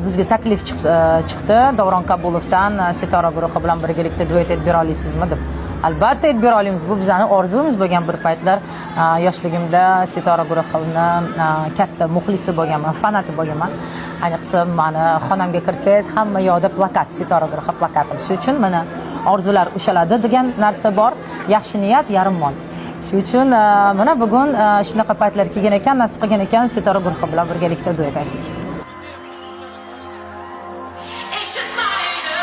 Bizga taklif chiqdi Davron Kabulovdan, Sitora guruhi bilan birgalikda duet aytib bera olasizmi deb. Albatta aytib bera olamiz. Bu bizani orzuyimiz bo'lgan bir paytlar. Yoshligimda Sitora guruhini katta muxlisi bo'lganman, fanati bo'lganman. Ayniqsa mani xonamga kirsangiz, hamma yoqda plakat, Sitora guruhi plakati. Shuning uchun mana orzular ushaladi degan narsa bor. Yaxshi niyat yarim mol. Shuning uchun mana bugun shunaqa paytlar kelgan ekan, nasib qilgan ekan, Sitora guruhi bilan birgalikda duet aytdik. Eshitmaydi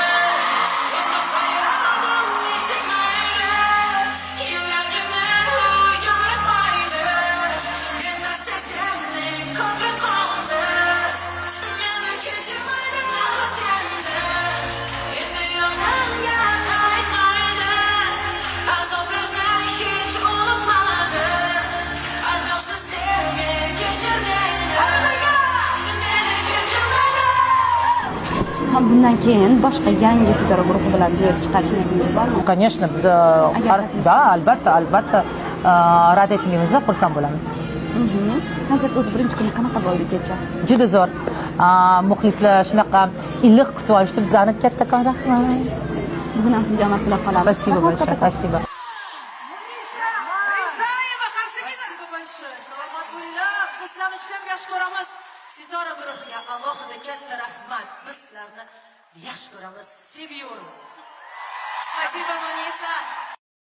endi faryodimni, eshitmaydi yuragimni, yoritmaydi. Meni sevganning ko'ngli qoldi, meni kechirmaydi nahot endi. Endi yonimga qaytmaydi, azoblarni hech unutmadi. Ardoqsiz sevgi kechirmaydi, meni kechirmaydi. Ham bundan keyin boshqa yangi Sitora guruhi bilan duet chiqarish niyatingiz bormi? Конечно, biz Agar да, albatta, albatta, rad etmaymiz, xursand bo'lamiz. Konsert o'zi birinchi kuni qanaqa bo'ldi kecha? Juda zo'r. Muxlislar shunaqa iliq kutib olishdi bizani. Kattakon rahmat. Bugun ham sizga omad tilab qolamiz. Спасибо Rahmat большое, kattakon. Спасибо. Rizayeva, qarsakina. Спасибо большое. Salomat bo'linglar. Biz sizlarni juda ham yaxshi ko'ramiz. Sitora guruhiga alohida katta rahmat. Biz sizlarni yaxshi ko'ramiz. Seviyorum. Спасибо, Munisa.